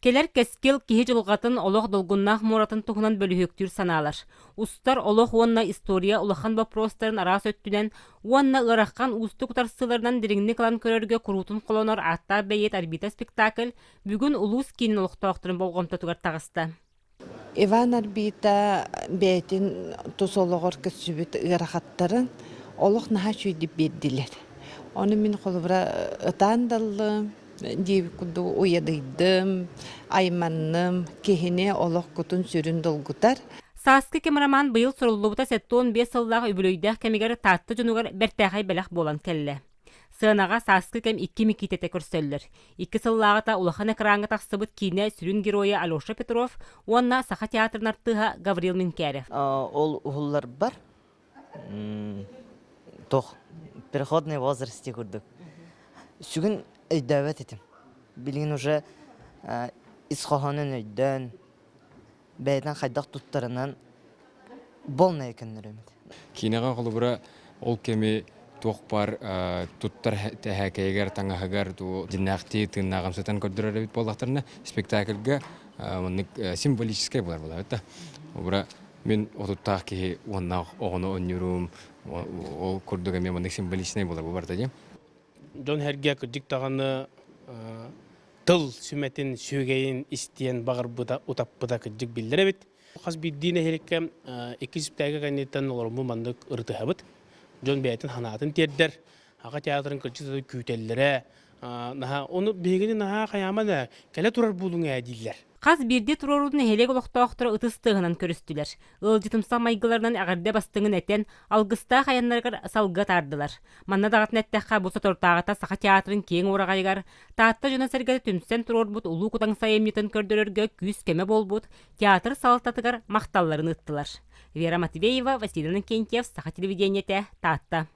Кэлэр кэскил киһи дьылҕатын, олох долгуннаах муоратын туһунан бөлүһүөктүүр санаалар. Устар олох уонна история улахан боппуруостарын араас өттүнэн уонна ыарахан уустук утарсыыларынан дириҥник ылан көрөргө куруутун холонор ааттаах бэйиэт Арбита спектакль бүгүн улуус киинин олохтоохторун болҕомтотугар таҕыста. Иван Арбита бэйэтин тус олоҕор көрсүбүт ыарахаттарын олох наһаа үчүгэйдик биэрдилэр. Ону мин холобура ытаан да ыллым, диэбит курдук уйадыйдым, айманным, киһини олох кутун-сүрүн долгутар. Сааскы кэм роман быйыл суруллубута 75 сыллаах үбүлүөйдээх кэмигэр Таатта дьонугар бэртээхэй бэлэх буолан кэллэ. Сыанаҕа Сааскы кэм икки Микиитэтэ көрсөллөр. Икки сыллааҕыта улахан экраҥҥа тахсыбыт киинэ сүрүн геройа Алеша Петров уонна Саха театрын артыыһа Гаврил Минкярев. Ол уһулларбар туох переходный возрасте курдук сүгүн өйдөөбөт этим. Билигин уже ис хоһоонун өйдөөн, бэйэтин хайдах туттарынан полная көннөрөмүт. Киинэҕэ холобура ол кэми туох баар туттар тэһээкэйигэр, таҥаһыгар дьиннээхтии тыыннааҕымсытан көрдөрөр эбит буоллахтарына, спектакльга маннык символическай буолар буолар да. Холобура мин отуттаах киһи уоннаах оҕону онньуруум ол курдук эмиэ маннык символичнай буолар бу барыта дии. Дьон-сэргэ кырдьык даҕаны тыл сүмэтин, сүөгэйин истиэн баҕарбыта, утаппыта кырдьык биллэр эбит. Хас биирдии нэһилиэккэ икки испитээгэ кэнниттэн олороммут маннык ырытыһабыт. Дьон бэйэтин санаатын тиэрдэр, Аҕа театрын кырдьык күүтэллэрэ, наһаа ону биһигини наһаа хайаама да кэлэ турар буолуҥ ээ дииллэр. Хас биирдии туруоруутун нэһилиэк олохтоохторо ытыс тыаһынан көрүстүлэр. Ыалдьытымсах майгыларынан эҕэрдэ бастыҥын этэн, алгыстаах айаннарыгар салгыы атаардылар. Манна даҕатан эттэххэ, бу соторутааҕыта Саха театрын киэҥ уораҕайыгар Таатта дьоно-сэргэтэ түмсэн туруорбут Улуу Кудаҥса айымньытын көрдөрөргө күүс-көмө буолбут театр салалтатыгар махталларын ыыттылар. Вера Матвеева, Василий Иннокентьев, Саха телевидениетэ, Таатта.